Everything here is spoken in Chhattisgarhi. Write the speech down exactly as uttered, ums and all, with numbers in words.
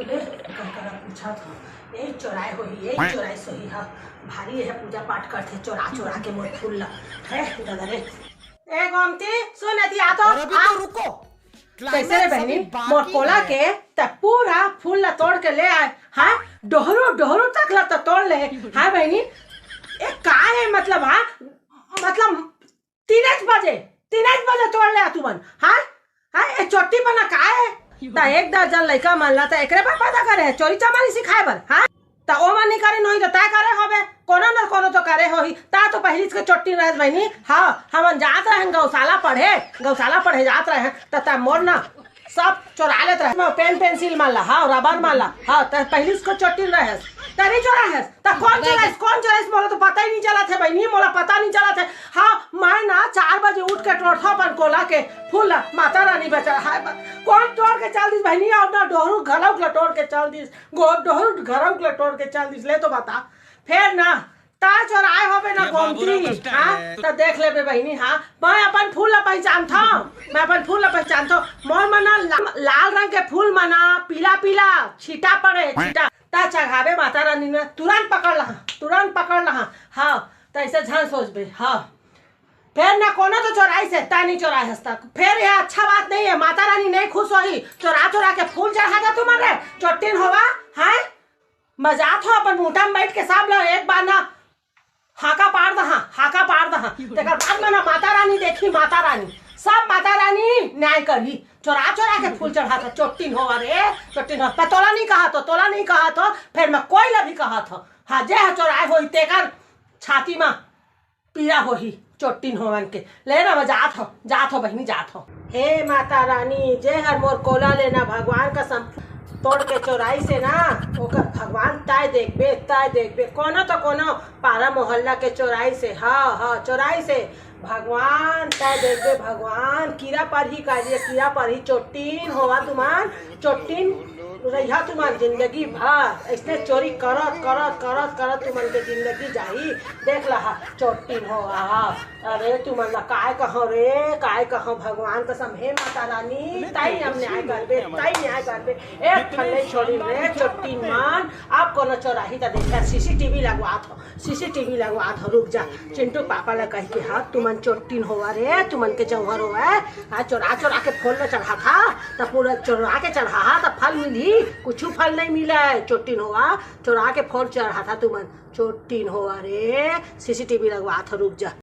ए, ककरा पूछत हव? ए, चोराय होही, ए, चोराय सोही ह। भारी एह पूजा पाठ करथे, चोरा चोरा के मोर फूल ल। हे, ददा रे। ए, गोमती, सुन, एती आ तो, अरे, अभी आ। तो रुको। कैसे रे बहनी? मोर कोला के त पूरा फूल ल तोड़ के ले आय। हाँ, डोहरू, डोहरू तक ल त तोड़ ले। हाँ बहनी, ए, का हे मतलब? हाँ, मतलब, तीनेच बजे, तीनेच बजे तोड़ ले आ तुमन। हाँ, हाँ, ए चोट्टी पना का हे? त एक दर्जन लइका मन ला त एकरे बर पैदा करे हे, चोरी चमारी सिखाए बर। हाँ, त ओमन नइ करे होही त तैं करे होबे, कोनो न कोनो तो करे होही। तैं तो पहिलीच के चोट्टी रहेस बहिनी। हाँ, हमन जात रहेन गौशाला पढ़े, गौशाला पढ़े जात रहेन, त तैं मोर ना सब चोरा लेत रहे, पेन पेंसिल मन ला, हाँ, रबर मन ला, हाँ, त पहिलीच के चोट्टी रहेस, त नइ चोराहेस, त कोन चोराइस, कोन चोराइस, मोला तो पता ही नइ चलत हे बहिनी, मोला पता नइ चलत हे। हाँ, मैं ना चार बजे उठ के टोरथों अपन कोला के फूल ला, माता रानी बर चढ़ाए बर। कोन टोर के चल दिस बहिनी? अउ ना डोहरू घलौक ला टोर के चल दिस, गो-, डोहरू घलौक ला टोर के चल दिस, ले तो बता। फेर ना, तैं चोराय होबे ना गोमती, हाँ? त देख लेबे बहिनी, हाँ? मैं अपन फूल ला पहिचानथों, मैं अपन फूल ला पहिचानथों। मोर मन ला-, लाल रंग के फूल मन ह, पीला पीला छीटा पड़े, छीटा। तैं चघाबे माता रानी न, तुरंत पकड़ लहा, तुरंत पकड़ लहा। हाँ, त अइसे झन सोचबे, हाँ। फेर ना कोनो तो चोराइस हे, तैं नइ चोराय हस त। फेर ये अच्छा बात नइ हे, माता रानी नइ खुश होही। चोरा चोरा के फूल चढ़ाथव तुमन रे, चोट्टिन होवा, हाँ? मैं जाथों अपन मुठा म बइठ के सब ला एक बार ना हाका पार दहा, हाका पार दहा। तेकर बाद में ना माता रानी देखही, माता रानी, सब माता रानी न्याय करही। चोरा चोरा के फूल चढ़ाथव, चोट्टिन होवा रे, चोट्टिन होवा। त तोला नइ कहत हों, तोला नइ कहत हों, फेर मैं कोई ला भी कहत हों। हाँ, जे ह चोराय होही तेकर छाती म पीरा होही चोट्टिन होवन के। ले ना, मैं जात हों, जात हों बहिनी, जात हों। हे माता रानी, जे हर मोर कोला ले ना भगवान कसम तोड़ के चोराइस हे ना, ओकर भगवान तैं देखबे, तैं देखबे। कोनो तो कोनो पारा मोहल्ला के चोराइस हे, हाँ, हाँ, चोराइस हे। भगवान तैं देखबे, भगवान कीरा परही का लिए, कीरा परही। चोट्टिन होवा तुमन, चोट्टिन रहिहा तुमन जिंदगी भर। अइसने चोरी करत, करत, करत, करत तुमन के जिंदगी जाही। देख लहा, चोट्टिन होवा। अरे तुमन ला काय कहंव रे, काय कहंव, भगवान कसम, हे माता रानी, तैं अब न्याय करबे, तैं न्याय करबे। एक ठन नइ छोड़िन रे, चोट्टिन मन। अब कोनो चोराही त देखा, सीसीटीवी लगवात हों, सीसीटीवी लगवात हों, रुक जा। चिंटू पापा ला कहिके, हाँ, तुमन चोट्टिन होवा रे, तुमन के जौहर होवा, हाँ, चोरा चोरा के फूल ला चढ़ाथव, त पूरा चोरा के चढ़ाहा, त फल मिलही, कुछु फल नइ मिले, चोट्टिन होवा, चोरा के फूल चढ़ाथव तुमन, चोट्टिन होवा रे, सीसीटीवी लगवात हों, रुक जा।